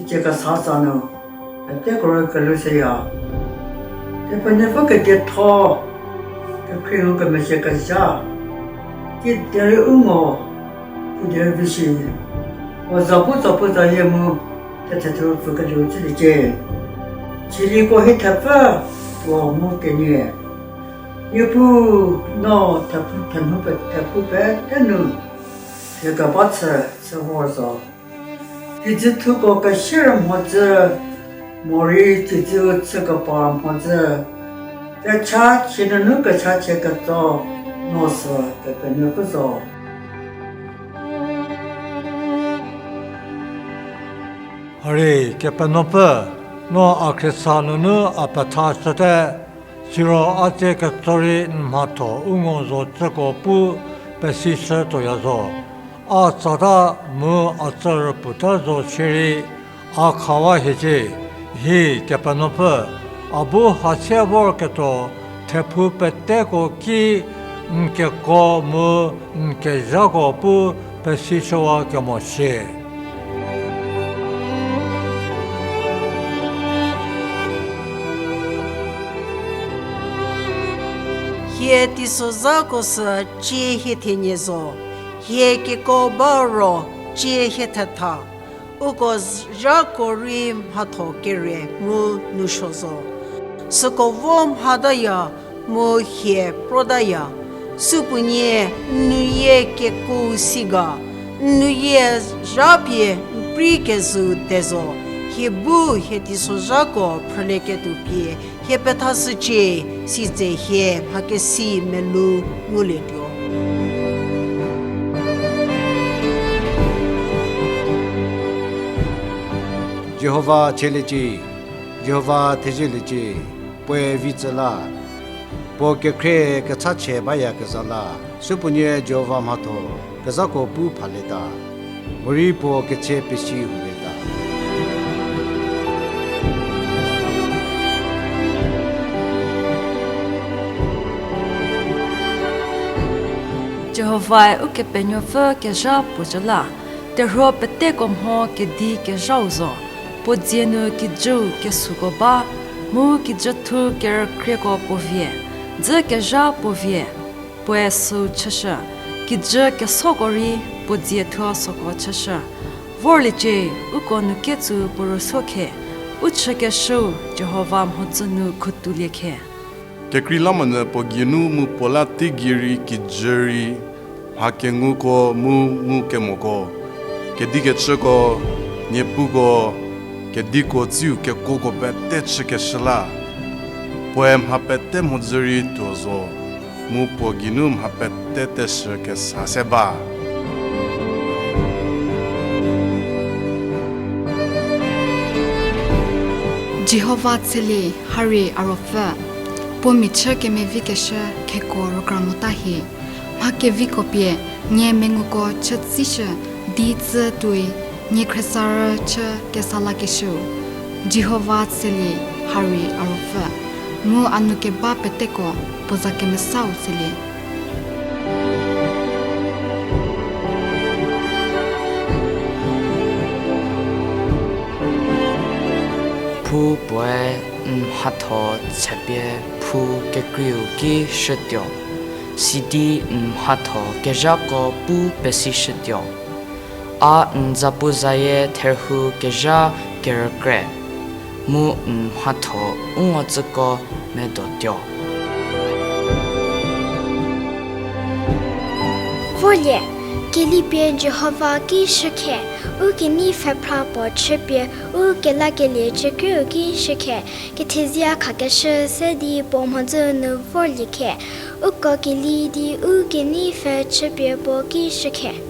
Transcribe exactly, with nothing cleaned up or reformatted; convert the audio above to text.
Cie kesa tsa nu, peteko rei kelhou seya. Kepenuopfü kedietho, kekhrieu kemezhie kezha, kiderei u ngo, kiderei vishi, puo za bu za bu zayie mu, thethe thepfü kelieu chüliecie. Siliko hie thepfü, puo mu kenie. Niepuu, no thepfü thenu pe thepfü pete nu, hie keba chü, chü vor zo. Kijüthuko kesier mhodzü, morei kijüu chü kepar mhodzü, kecha chie nunu kechachie ketso, no sü Kepenuopfü zo. Hari Kepenuopfü, no a khriesa nunu a petha shüte, siro a tsie ketso rei n mhatho u ngo zo cüko pu pesishütuoya zo. A tsata mu a tsü rüputa zo shierei, a khawa hiecie, hi Kepenuopfü, a bu hasie vorketuo thepfü peteko ki n keko mu n kezhako pu pesishüwa kemo shie. Hie teisozhako sü cie hie thenie zo, hie keko ba ro cie hie thetha. Uko zhako rei mhatho kere mu nousuo zo. Süko vo mhataya mu hie protaya. Supuonie n nuyie kekuo si ga, n nuyie zhapie n prei kezhü te zo, hie bu hie teisozhako phrülieketuo pie hie pethashücie, sitse hie mhakesi melou ngulietuo. Jihova chieliecie, Jihova thezieliecie, puoe vi tsü la, puo kekhrie kechachie bayakezha la, supuonie Jihova mhatho kezhako pu phalieta, morei puo ketse pesi hulieta. Jihovae Ukepenuopfü kezha puo zhü la, terhuo peteko mho kedi kezhau zo. Puo dzie nu kijüu kesuko ba, mu kijüthu kerükrieko puo vie, dzü kezha puo vie, puoe süu chüshü, kijü kesoko rei puo dzie thuo süko chüshü. Vorliecie, uko nu ketsu puo rüsuo khe, u chükeshüu Jihova mhodzü nu khutoulie khe. Kekreilamonyü puo geinu mu puo la teigei rei kijü rei, mha kenguko mu ngukemoko, kedikecüko, niepuko, kediko tsiu kekuoko pete chükeshü la, puoe mha pete mhodzü rei tuo zo, mu puo geinu mha pete teshü kesa se ba. Jihova tshelie, ha rei a ruopfü, puo michü kemevikeshü kheko rükra mota hie. Mha keviko pie nie menguko chü tsishü di tsü tuoi nie khriesarü chü kesa lakeshüu. Jihova tshelie, ha rei a ruopfü, mu a nu keba peteko puo za kemesau tshelie. Phu puoe n mhatho chüpie phu kekreiu ki shütuo, sidi n mhatho kezhako pu pesishütuo. A n zapuzayie therhu kezha kerükrie, mu n mhatho u ngotsüko medotuo. Vorlie, kelipie Jihova ki shükhe, u kenei pfhephra puo chüpie u kelakelie cükrieu ki shükhe, kethezia khakeshü se di puo mhodzü nu vorlie khe, uko keli di u kenei pfhe chüpie puo ki shükhe.